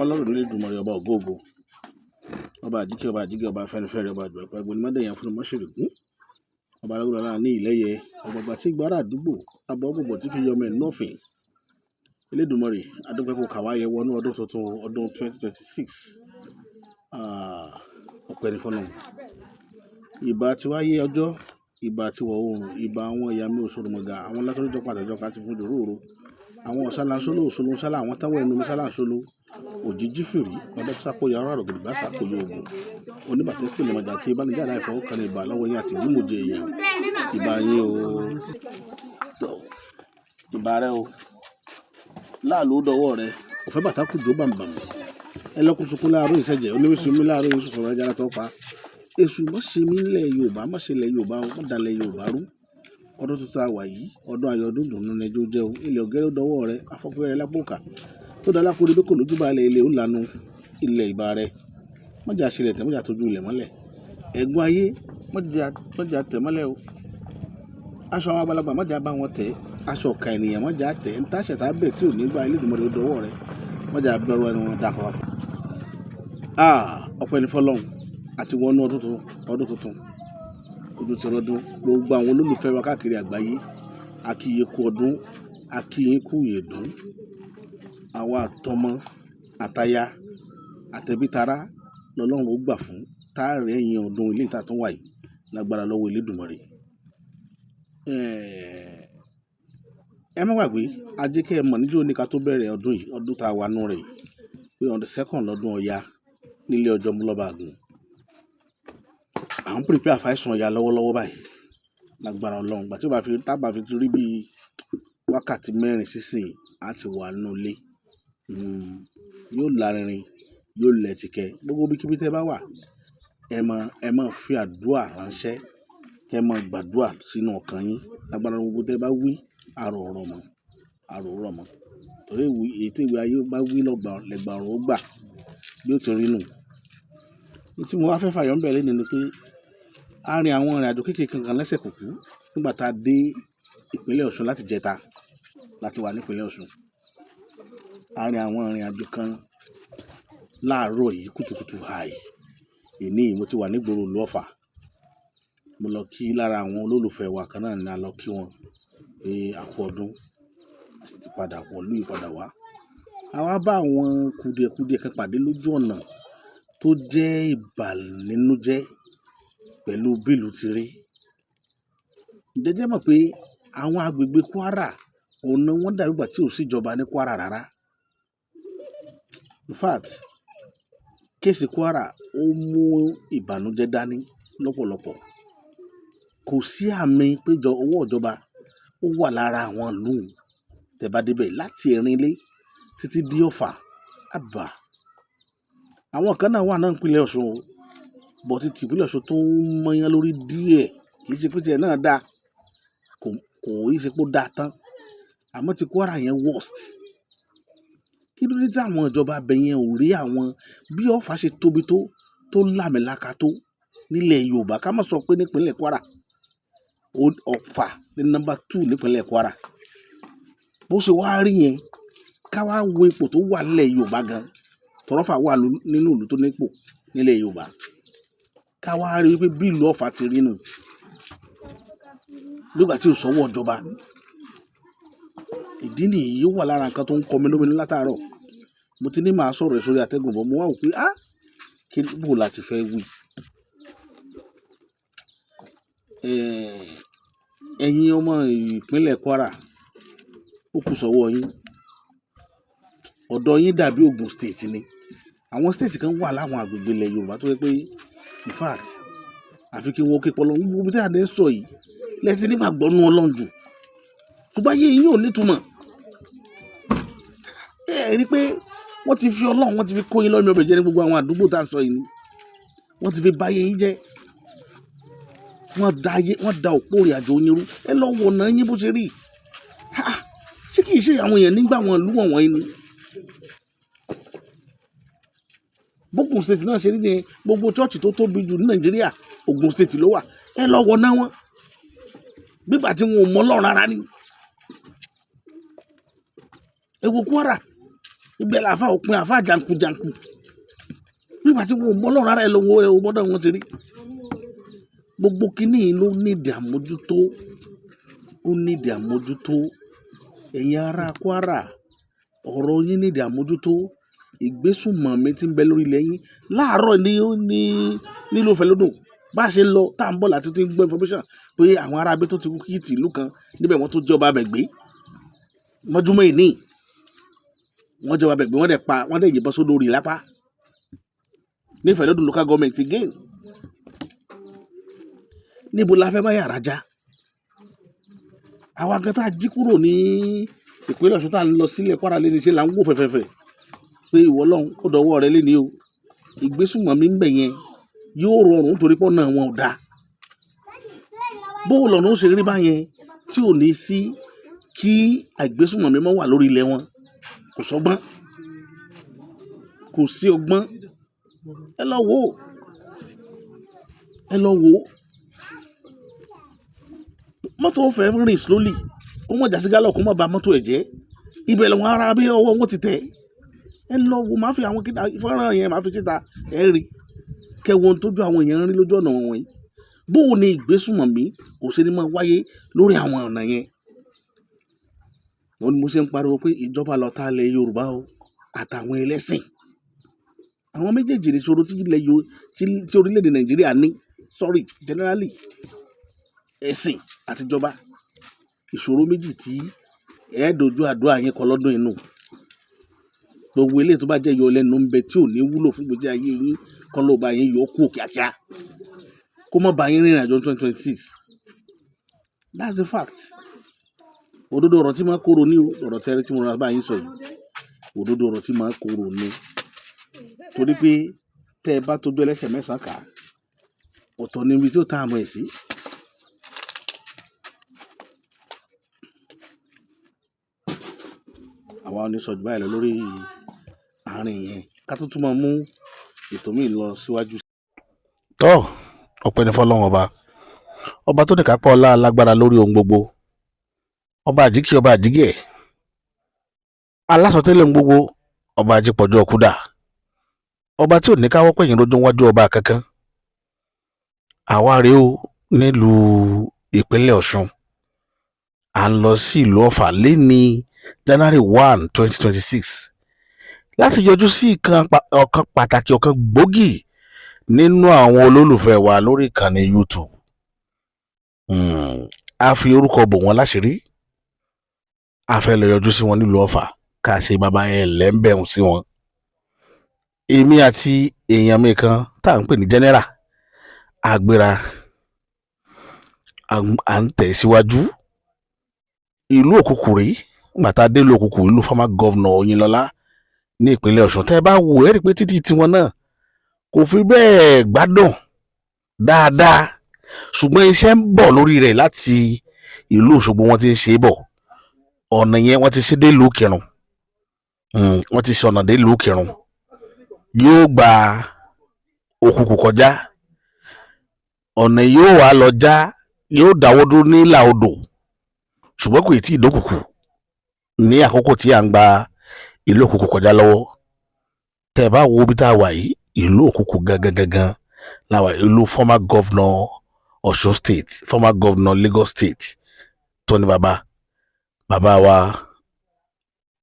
Ọlọ́run Elédùmarè, ọba ògóògo, ọba àjíkẹ́, ọba àjíkẹ́, ọba afẹ́nifẹ́re, ọba àdùràpá ẹgbẹ́ onímọ̀dẹ̀yàn fún mọ́ṣẹ̀rẹ̀gún, ọba alágbára ní ìlẹ́yẹ ọgbàgbà tí gbára àdúgbò abọ́ gbogbo tí fi yọmọ ẹ̀ nọ́ọ̀fìn. Elédùmarè, adúpẹ́ kó kàwá yẹ wọnú ọdún tuntun, ọdún 2026. Ọpẹ́ ní fọ́lọ́run. Ìbà tí wáyé ọjọ́, ìbà tí wọ̀ oòrùn, ìbà àwọn ìyá mi òṣòròmọ̀gà, àwọn látọ́jọ́ pàtẹ́jọ́ ká ti fún jòróró, àwọn ọ̀sálàńsólò òṣòlóńsálà, àwọn táwọn ẹnu mi sálàńsólò, òjìji fìrí, ọdẹ́sákóyà ọ̀rọ̀ àrògìdìgbà sákòyò ògùn, oníbàtẹ́ pèlè mọ̀jà tí ìbánijà láìfọwọ́ kan ní ìbà lọ́wọ́ yín àti ìgbìmọ̀jẹ èèyàn. Ìbà yín o. Tọ́, ìbà rẹ o. Láàlú dọwọ́ rẹ, òfẹ́ bàtà kù jó bàm̀bàm̀. Ẹlẹ́kùn sunkún láàárọ̀ ìṣẹ̀jẹ̀, onímísùnmí láàárọ̀ ìṣòfò ẹja tó pa. Èṣù má ṣe mí nílẹ̀ Yorùbá, má ṣe ilẹ̀ Yorùbá o, má dalẹ̀ Yorùbá rú. Ọdún tuntun a wà yìí, ọdún ayọ̀, ọdún ìdùnnú ni ẹjọ́ jẹ́ o. Ilẹ̀ ọ̀gẹ́rẹ́ dọwọ́ rẹ, afọ́fẹ́ rẹ lápòkà. Tó dá lápò orí kò lójú bá ilẹ̀ ilẹ̀ ó lanu ilẹ̀ ìbà rẹ. Má jà ṣe ilẹ̀ tẹ̀, má jà tójú ilẹ̀ mọ́lẹ̀. Ẹ̀gún ayé, má jà tẹ̀ mọ́lẹ̀ o. Aṣọ àwọn àgbàlagbà má jà bá wọn tẹ̀. Aṣọ ọ̀kà ènìyàn má jà tẹ̀. Ń táṣẹ̀ tá bẹ̀ tí ò ní gba Elédùmarè ó dọwọ́ rẹ. Má jà bẹ̀rù ẹnu wọn dàpọ̀. Ọpẹ́ ní fọ́lọ́run àti wọnú ọdún tuntun, ọdún tuntun. Ojú ti rọdún. Gbogbo àwọn olólùfẹ́ wa káàkiri àgbáyé, a kí yín kú ọdún, a kí yín kú ìyèdún. Àwa àtọmọ, àtaya, àtẹbítará lọ́lọ́run ó gbà fún táàrẹ ẹ̀yìn ọdún ilé ìta tó wà yìí lágbára lọ́wọ́ Elédùmarè. Ẹ má gbàgbé, ajé kí ẹ mọ̀ níjó ní ká tó bẹ̀rẹ̀ ọdún yìí, ọdún tá a wà nù rẹ̀ yìí, pé on the second lọ́dún Ọya nílé ọjọ́ Múlọ́ba Àgùn. À ń prepare fáìsàn Ọya lọ́wọ́lọ́wọ́ báyìí lágbára Ọlọ́run. Ìgbà tí ó bá fi, tá bá fi rí bí wákàtí 4 sísìn, a ti wà nínú ilé. Yóò lárinrin, yóò lẹ́tìkẹ́. Gbogbo ibikíbi tí ẹ bá wà, ẹ má fi àdúrà ránṣẹ́, kí ẹ má gbàdúrà sínú ọkàn yín. Lágbára gbogbo tí ẹ bá wí, àrò ọ̀rọ̀ mọ́, àrò ọ̀rọ̀ mọ́. Torí èyí tí ìwé ayé bá wí lọ́gbà, lẹ́gbà ọ̀run ó gbà bí ó ti rí nù. Ohun tí mo wá fẹ́ fàyọ̀ ńbẹ̀ lónìí ni pé a rin àwọn ìrìnàjò kéékèèké kan lẹ́sẹ̀ kùkú nígbà tá a dé ìpínlẹ̀ Ọ̀ṣun láti jẹta láti wà ní ìpínlẹ̀ Ọ̀ṣun. A rin àwọn ìrìnàjò kan láàárọ̀ yìí kùtùkùtù hàì. Èní yìí mo ti wà ní ìgboro ìlú Ọ̀fà. Mo lọ kí lára àwọn olólùfẹ́ wa kan náà ni a lọ kí wọn pé a kú ọdún, a sì ti padà wọ̀lú ìpadà wá. A wá bá àwọn kùdìẹ̀kùdìẹ̀ kan pàdé lójú ọ̀nà tó jẹ́ ìbànújẹ́ pẹ̀lú bí ìlú ti rí. Ǹjẹ́ ẹ mọ̀ pé àwọn agbègbè Kwara, ọ̀nà wọn dàbí ìgbà tí ò sí ìjọba ní Kwara rárá. In fact, case Kwara ó mú ìbànújẹ́ dání lọ́pọ̀lọpọ̀. Kò sí àmì péjọ owó ìjọba ó wà lára àwọn ìlú tẹ́ bá dé bẹ̀ láti Ẹ̀rìnlé títí dé Ọ̀fà, àbá. Àwọn kan náà wà náà ní ìpínlẹ̀ Ọ̀ṣun o, but ti ìpínlẹ̀ Ọ̀ṣun tó ń mọ́yán lórí díẹ̀, kì í ṣe pé tí ẹ náà dá, kò í ṣe pé ó dá tán. Àmọ́ ti Kwara yẹn worst. Kí ló dé tí àwọn ìjọba abẹ yẹn ò rí àwọn bí Ọ̀fà ṣe tóbi tó, tó làmìlaka tó nílẹ̀ Yorùbá? Ká má sọ pé ní ìpínlẹ̀ Kwara. Ọ̀fà ní number 2 ní ìpínlẹ̀ Kwara. Bó ṣe wá rí yẹn, ká wá wo ipò tó wà nílẹ̀ Yorùbá gan. Tọrọ Ọ̀fà wà nínú ìlú tó ní ipò nílẹ̀ Yorùbá. Ká wá rí wípé bí ìlú Ọ̀fà ti rí nù. Nígbà tí ò sọ́wọ́ ìjọba. Ìdí nìyí ó wà lára nǹkan tó ń kọ mí lómìnú látàárọ̀. Mo ti ní màá sọ̀rọ̀ sórí atẹ́gùn bọ̀, mo wá wò pé, kí bó la ti fẹ́ wí. Ẹ̀yin ọmọ ìpínlẹ̀ Kwara, ó kù sọ́wọ́ yín. Ọ̀dọ̀ yín dàbí Ogun State ni. Àwọn state kan wà láwọn agbègbè ilẹ̀ Yorùbá tó jẹ́ pé in fact, àfi kí wọ́n ké pọ̀lọ́. Gbogbo ibi tí a dé ń sọ yìí, lẹ́tí nígbàgbọ́ nínú Ọlọ́run jù. Ṣùgbọ́n ayé yín ò ní ìtumọ̀. Ẹ rí i pé wọ́n ti fi Ọlọ́run, wọ́n ti fi kó yín lọ́mọ ọbẹ̀ jẹ ní gbogbo àwọn àdúgbò tá a ń sọ yìí ni. Wọ́n ti fi bá ayé yín jẹ́. Wọ́n da ayé, wọ́n da òpó ìrìnàjò yín rú. Ẹ lọ wo ọ̀nà yín bó ṣe rí. Ṣé kì í ṣe àwọn èèyàn nígbà wọn lú wọ̀n wọ̀nyí ni? Ogun State náà ṣe rí ni gbogbo church tó tóbi jù ní Nàìjíríà, Ogun State ló wà. Ẹ lọ wo ọ̀nà wọn. Bí ìgbà tí wọn ò mọ Ọlọ́run rárá ni. Ẹ wo Kwara. Ibẹ̀ làáfà òpin àáfà jankujanku nígbà tí wọn ò mọ Ọlọ́run rárá. Ẹ lọ́wọ́ ẹ gbọ́dọ̀ wọn ti rí. Gbogbo kínní yìí ló nídìí àmójútó, ó nídìí àmójútó. Ẹ̀yin ará Kwara, ọ̀rọ̀ yín nídìí àmójútó. Ìgbésùnmọ̀mí tí ń bẹ lórí ilẹ̀ yín láàárọ̀ ní nílùú Ìfẹ́lódùn, bá a ṣe ń lọ tá à ń bọ̀ láti ti gbọ́ information pé àwọn ará abẹ́ tó ti kú kìtì ìlú kan níbẹ̀, wọ́n tó jọba abẹ gbé mọ́júmọ́ ìní. Wọ́n jọba abẹ gbé, wọ́n dẹ̀ pa, wọ́n dẹ̀ yìnbọn sódò orí lápá ní Ìfẹ́lódùn local government again. Níbo la fẹ́ bá yàrá já? Àwa gan tá a jí kúrò ní ìpínlẹ̀ Ọ̀ṣun, tá a ń lọ sílẹ̀ Kwara lé ní ṣe là ń wò fẹ̀fẹ̀fẹ̀ pé ìwọ Ọlọ́run, kó dọwọ́ rẹ lé ní o. Ìgbésùnmọ̀mí ń bẹ̀ yẹn yóò rọrùn nítorí pọ́nà wọn ò dáa. Bó lọ́nà ó ṣe rí báyẹn tí ò ní sí kí àìgbésùnmọ̀mí mọ́ wà lórí ilẹ̀ wọn? Kò sọ́gbọ́n, kò sí ọgbọ́n. Ẹ lọ wò ó, ẹ lọ wò ó. Mọ́tò ó fẹ́ rìn slowly, kó mọ̀ jásí gálọ̀, kó mọ̀ ba mọ́tò ẹ̀ jẹ́. Ibẹ̀ làwọn ará bí ọwọ́ wọn ti tẹ̀. Ẹ lọ wò, máa fi àwọn fọ́nrán yẹn máa fi síta, ẹ rí kẹ wo ohun tójú àwọn èèyàn ń rí lójú ọ̀nà wọ̀nyí. Bó o ní ìgbésùnmọ̀mí kò ṣe ní máa wáyé lórí àwọn ọ̀nà yẹn? Wọ́n ní mo ṣe ń pariwo pé ìjọba lọ̀tá ilẹ̀ Yorùbá o, àtàwọn ẹlẹ́sìn. Àwọn méjèèjì ní ìṣòro tí ilẹ̀ Yo tí orílẹ̀-èdè Nàìjíríà ní. Sorry, generally, ẹ̀sìn àtijọba, ìṣòro méjì tí ẹ dojú àdúrà yín kọ lọ́dún inú. Gbogbo eléyìí tó bá jẹ́ yọ lẹ́nu ń bẹ tí ò ní wúlò fún ìgbésí ayé yín, kọ́ ló bá yín yọ kú kíákíá, kó má bá yín rìnrìn àjò 2026. That's the fact. Òdodo ọ̀rọ̀ tí máa kóró ní o. Ọ̀rọ̀ tí ẹ rí tí mo rà bá yín sọ yìí, òdodo ọ̀rọ̀ tí máa kóró ní, torí pé tẹ́ ẹ bá tójú ẹlẹ́sẹ̀ mẹ́sàn-án kà á, ọ̀tọ̀ níbi tí ó ta àmọ́ ẹ̀ sí. Àwa ò ní sọ jù báyìí lọ lórí àárín yẹn, ká tó tún máa mú ètò míì lọ síwájú. Tọ́, ọpẹ́ ní fọ́lọ́run ọba, ọba tó ní kápá ọlá, alágbára lórí ohun gbogbo, ọba àjíkí, ọba àjígẹ̀, alásọtẹ́lẹ̀ ohun gbogbo, ọba àjípọ̀jọ́ ọ̀kúdà, ọba tí ò ní káwọ́ pẹ̀yìn lójú wájú ọba kankan. Àwa rèé o nílùú ìpínlẹ̀ Ọ̀ṣun, à ń lọ sí ìlú Ọ̀fà lẹ́ni January 1, 2026 láti yọjú sí ọ̀kan pàtàkì, ọ̀kan gbòógì nínú àwọn olólùfẹ́ wa lórí ìkànnì YouTube. A fi orúkọ bò wọ́n láṣìírí. A fẹ́ lọ yọjú sí wọn nílùú Ọ̀fà, ká ṣe bàbá ẹ̀ lẹ́ńbẹ̀hùn sí wọn. Èmi àti èèyàn mi kan tá à ń pè ní general àgbéra, à ń tẹ̀ síwájú ìlú Òkùkù rí. Gbàtà dé ìlú Òkùkù, ìlú former governor Oyinlọ́lá ní ìpínlẹ̀ Ọ̀ṣun, tẹ́ ẹ bá wò ẹ́ rí i pé títí tiwọn náà kò fi bẹ́ẹ̀ gbádùn dáadáa, ṣùgbọ́n iṣẹ́ ń bọ̀ lórí rẹ̀ láti ìlú Òṣogbo. Wọ́n ti ń ṣe é bọ̀, ọ̀nà yẹn wọ́n ti ṣe dé ìlú Ìkìrun. Wọ́n ti ṣe ọ̀nà dé ìlú Ìkìrun, yóò gba Òkùkù kọjá, ọ̀nà yóò wá lọ já, yóò dáwọ́ dúró ní ìlà odò, ṣùgbọ́n kò tí ì dókùkù ní àkókò tí à ń gba ìlú Òkùkù kọjá lọ́wọ́. Tẹ́ ẹ bá wo ibi tá a wà yìí, ìlú Òkùkù gangan gangan la wà, ìlú former governor Ọ̀ṣun State, former governor Lagos State, tó ní bàbá bàbá wa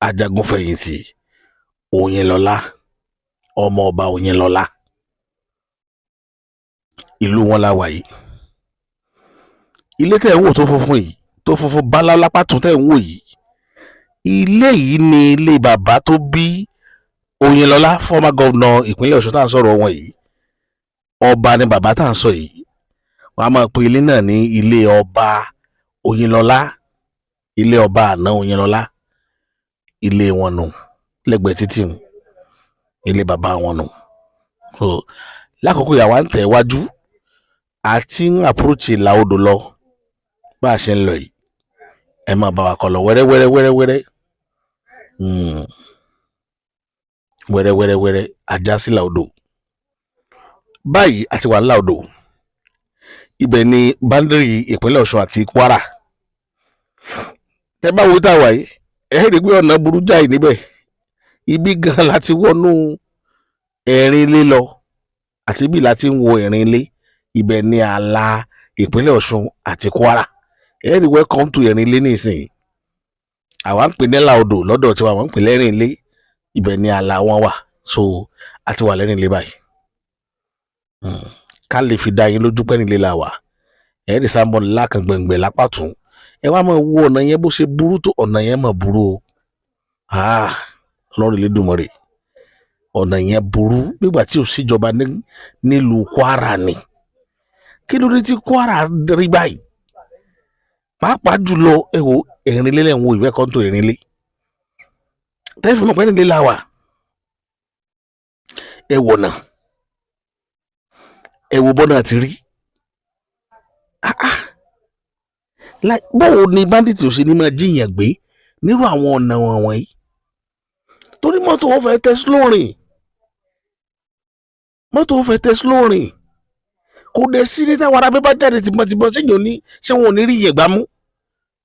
ajagunfẹ̀yìntì Oyinlọ́lá, ọmọ ọba Oyinlọ́lá. Ìlú wọn la wà yìí. Ilé tẹ́ ẹ̀ ń wò tó funfun yìí, tó funfun báláú lápá tún tẹ́ ẹ̀ ń wò yìí, ilé yìí ni ilé bàbá tó bí Oyinlọ́lá, former governor ìpínlẹ̀ Ọ̀ṣun tá à ń sọ̀rọ̀ wọn yìí. Ọba ni bàbá tá à ń sọ yìí. Wọ́n á máa pe ilé náà ní ilé ọba Oyinlọ́lá, ilé ọba àná Oyinlọ́lá. Ilé wọn nù lẹ́gbẹ̀ẹ́ títì hùn, ilé bàbá wọn nù. So lákòókò ìyàwó à ń tẹ̀ wájú àti ń approach ìlà odò lọ. Bá a ṣe ń lọ yìí, ẹ máa bá wa kọ lọ wẹ́rẹ́ wẹ́rẹ́ wẹ́rẹ́ wẹ́rẹ́, wẹ́rẹ́ wẹ́rẹ́ wẹ́rẹ́, ajá sí ìlà odò báyìí. Àti wà ńlá odò, ibẹ̀ ni boundary ìpínlẹ̀ Ọ̀ṣun àti Kwara. Tẹ́ bá wo tá a wà yìí, ẹ rí i pé ọ̀nà burú jáì níbẹ̀. Ibi gan láti wọnú Ẹ̀rìnlé lọ, àti bí láti ń wo Ẹ̀rìnlé. Ibẹ̀ ní ààlà ìpínlẹ̀ Ọ̀ṣun àti Kwara. Ẹ rí "Welcome to Ẹ̀rìnlé" nísìnyí. Àwa ń pè ní Ẹ̀là Odò lọ́dọ̀ tiwa, àwọn ń pè lẹ́rìnlé. Ibẹ̀ ní ààlà wọn wà. So a ti wà lẹ́rìnlé báyìí. Ká lè fi dá yín lójú pé Ẹ̀rìnlé la wà. Ẹ rí signboard ńlá kan gbẹ̀ngbẹ̀ lápá tún. Ẹ wá máa wo ọ̀nà yẹn bó ṣe burú tó. Ọ̀nà yẹn mà burú o. Ah, Ọlọ́run Elédùmarè, ọ̀nà yẹn burú nígbà tí ò síjọba nílùú Kwara ni. Kí ló dé tí Kwara rí báyìí? Pàápàá jùlọ, ẹ wo Ẹ̀rìnlé lẹ̀ ń wo ìwé kan tó Ẹ̀rìnlé tẹ́fì mọ̀ pé Ẹ̀rìnlé la wà. Ẹ wọ̀nà, ẹ wo bọ́nà ti rí. Ah, ah. Báwo ni bandit ò ṣe ní máa jíyàn gbé nírú àwọn ọ̀nà wọ̀nyí? Torí mọ́tò wọn fẹ́ tẹ slow rìn, mọ́tò wọn fẹ́ tẹ slow rìn. Kò dé sí ní táwọn arábẹ́ bá jáde tìbọntìbọn, ṣéyàn ní ṣé wọn ò ní rí ìyẹn gbámú?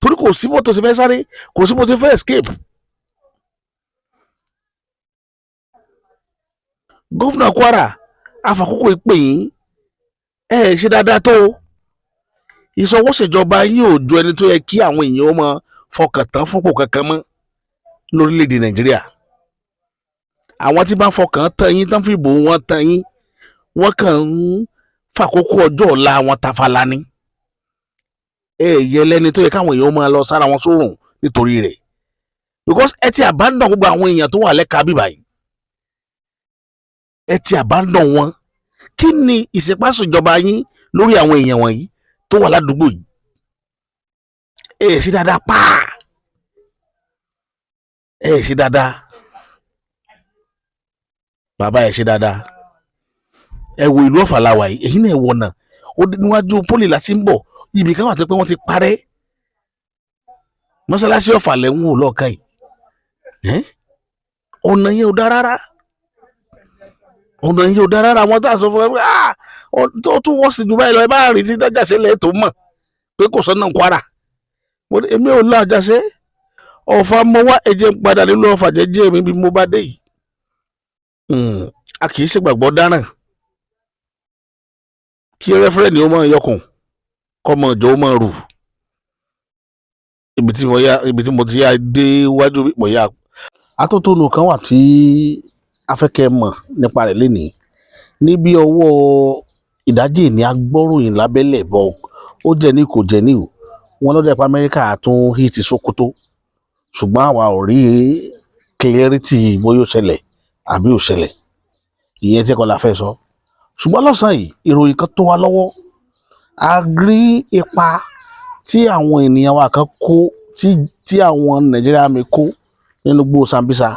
Torí kò sí mọ́tò ṣe fẹ́ sáré, kò sí mọ́tò fẹ́ escape. Gómìnà Kwara, afàkókò ìpè yín, ẹ ẹ ṣe dáadáa tó o. Ìṣọwọ́ṣèjọba yín ò jọ ẹni tó yẹ kí àwọn èèyàn ó máa fọkàn tán fúnpò kankan mọ́ lórílẹ̀‐èdè Nàìjíríà. Àwọn tí bá fọkàn tán yín, tán fìbò wọn tán yín, wọ́n kàn ń fàkókò ọjọ́ ọ̀la wọn tafàlà ni. Ẹ yẹ lẹ́ni tó yẹ káwọn èèyàn máa lọ sára wọn sórùn nítorí rẹ̀, because ẹ ti abandon gbogbo àwọn èèyàn tó wà lẹ́ka bíbá yìí. Ẹ ti abandon wọn. Kí ni ìṣèpàṣẹjọba yín lórí àwọn èèyàn wọ̀nyí tó wà ládùúgbò yìí? Ẹ ṣe dáadáa pàà, ẹ ṣe dáadáa bàbá, ẹ ṣe dáadáa. Ẹ wo ìlú Ọ̀fà la wà yìí. Èyí náà, ẹ wọ̀nà ó níwájú poly láti ń bọ̀. Ibì kan wà tó pé wọ́n ti parẹ́. Mọ́sálásí Ọ̀fà lẹ̀ ń wò lọ́ọ̀kan yìí. Ọ̀nà yẹn ò dá rárá, ọ̀nà yẹn ò dá rárá. Àwọn tá a sọ fún ẹ pé ah, tó tún wọ́n sì jù báyìí lọ, ẹ bá rìn tí dájàṣẹ́ lẹ̀ tó mọ̀ pé kò sọ́nà Kwara. Èmi ò lọ Àjàṣẹ́, Ọ̀fà mo wá. Ẹ jẹ́ n padà nílùú Ọ̀fà jẹ́jẹ́ mi bí mo bá dé yìí. A kì í ṣègbàgbọ́ dáràn kí reverend ó máa yọkùn, kọ́mọ ìjọ ó máa rù. Ibi tí mo ti yá dé wájú mo yá. Atótónu kan wà tí a fẹ́ kẹ́ ẹ mọ̀ nípa rẹ̀ lénìí. Ní bí ọwọ́ ìdájí ní agbọ́ròyìn lábẹ́lẹ̀ bọ̀, ó jẹ́ ní kò jẹ́ ní o, wọ́n lọ́dẹ̀ pa Amẹ́ríkà tún hit Sokoto, ṣùgbọ́n àwa ò rí clarity bóyá ó ṣẹlẹ̀ àbí ò ṣẹlẹ̀. Ìyẹn tí kò la fẹ́ sọ. Ṣùgbọ́n lọ́sàn-án yìí, ìròyìn kan tó wa lọ́wọ́. A rí ipa tí àwọn ènìyàn wa kan kó, tí àwọn Nàìjíríà mi kó nínú igbó Sambisa.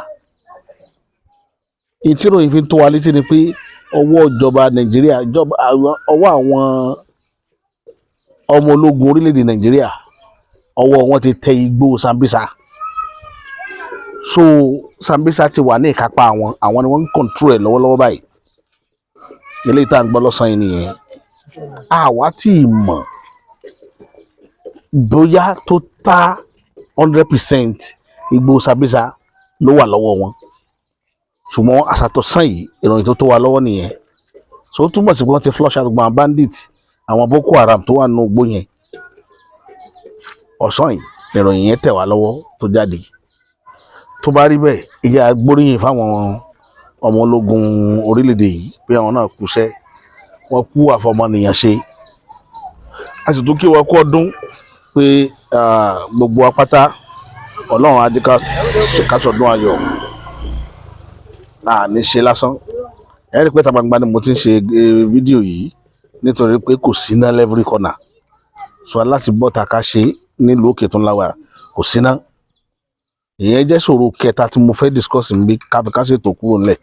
Ìyí tí ìròyìn fi ń tó wa létí ni pé ọwọ́ ìjọba Nàìjíríà, ìjọba, ọwọ́ àwọn ọmọ ológun orílẹ̀-èdè Nàìjíríà, ọwọ́ wọn ti tẹ igbó Sambisa. So Sambisa ti wà ní ìkápá àwọn. Àwọn ni wọ́n ń control ẹ̀ lọ́wọ́lọ́wọ́ báyìí. Eléyìí tá à ń gbọ́ lọ́sàn-án yìí nìyẹn. Àwa tí ì mọ̀ bóyá tó tá 100% igbó Sambisa ló wà lọ́wọ́ wọn, ṣùgbọ́n àṣàtọ̀sán yìí, ìròyìn tó tó wa lọ́wọ́ nìyẹn. So ó túmọ̀ sí pé wọ́n ti flush out gbogbo àwọn bandit, àwọn Boko Haram tó wà nínú igbó yẹn. Ọ̀sán yìí, ìròyìn yẹn tẹ̀ wá lọ́wọ́ tó jáde. Tó bá rí bẹ́ẹ̀, ìyá gbóríyìn fáwọn ọmọ ológun orílẹ̀-èdè yìí pé àwọn náà kúṣẹ́, wọ́n kú àfọmọnìyàn ṣe. A sì tún kí wọn kú ọdún pé gbogbo apáta, Ọlọ́run á jẹ́ ká ṣọdún ayọ̀, a ní ṣe lásán. Ẹ rí i pé ìta gbangba ni mo ti ń ṣe fídíò yìí, nítorí pé kò síná every corner. So láti bọ́ta ká ṣe nílùú òkè tó ńlá wa, kò síná. Ìyẹn jẹ́ ṣòro kẹta tí mo fẹ́ discuss níbí ká fi ká ṣètò kúrò nílẹ̀.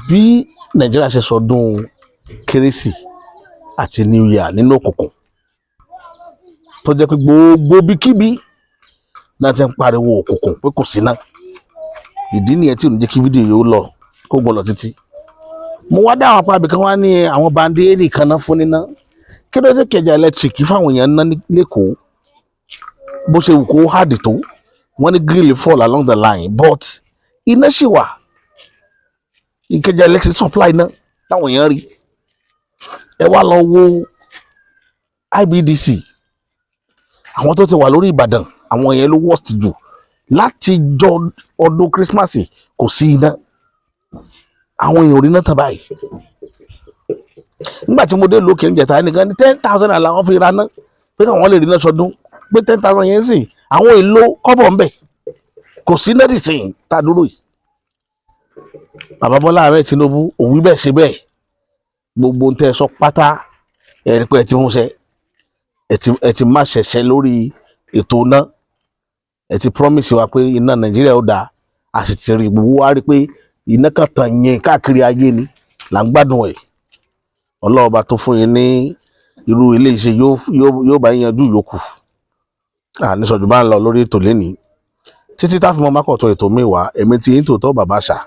Bí Nàìjíríà ṣe sọdún Kérésì àti New Year nínú òkùnkùn, tó jẹ́ pé gbogbo ibikíbi náà ti ń pariwo òkùnkùn pé kò síná. Ìdí nìyẹn tí ò ní jẹ́ kí fídíò yìí ó lọ kó gbọ́ lọ títí. Mo wá dá àwọn apá ibìkan wá ní àwọn bandit kan náà fún níná. Kí ló dé Ìkẹjà Electric fáwọn èèyàn ná lẹ́kọ̀ọ́? Bó ṣe wù kó hard tó, wọ́n ní grill fall along the line, but Iná sì wà. Ìkẹjà Electric supply iná táwọn èèyàn rí. Ẹ wá lọ wo IBEDC, àwọn tó ti wà lórí Ìbàdàn, àwọn yẹn ló worst jù. Láti jọ ọdún Christmas, kò sí iná, àwọn èèyàn ò rí iná tán báyìí. Nígbà tí mo dé lókè ń jẹta, ẹnìkan ní 10,000 làwọn fi ra ná pé káwọn lè rí iná sọdún, pé 10,000 yẹn sì àwọn èlò kọ́bọ̀ ń bẹ̀. Kò sí iná dìsìn tá a dúró yìí. Bàbá Bọ́lá Ahmed Tinubu, òwú bẹ́ẹ̀ ṣe bẹ́ẹ̀. Gbogbo ń tẹ́ ẹ sọ pátá, ẹ rí pé ẹ ti ń ṣe, ẹ ti má ṣẹ̀ṣẹ̀ lórí ètò iná. Ẹ ti promise wa pé iná Nàìjíríà ó dáa, a sì ti rí. Gbogbo wa rí pé iná kan tàn yẹn káàkiri ayé ni là ń gbádùn ẹ̀. Ọlọ́ọ̀ba tó fún yín ní irú ilé iṣẹ́ yóò bá yín yanjú yòókù. Àníṣọjú bá ń lọ lórí ètò lénìí títí tá a fi mọ mákọ̀tọ̀ ètò mi wá. Èmi tí yín tòótọ́, bàbá àṣà.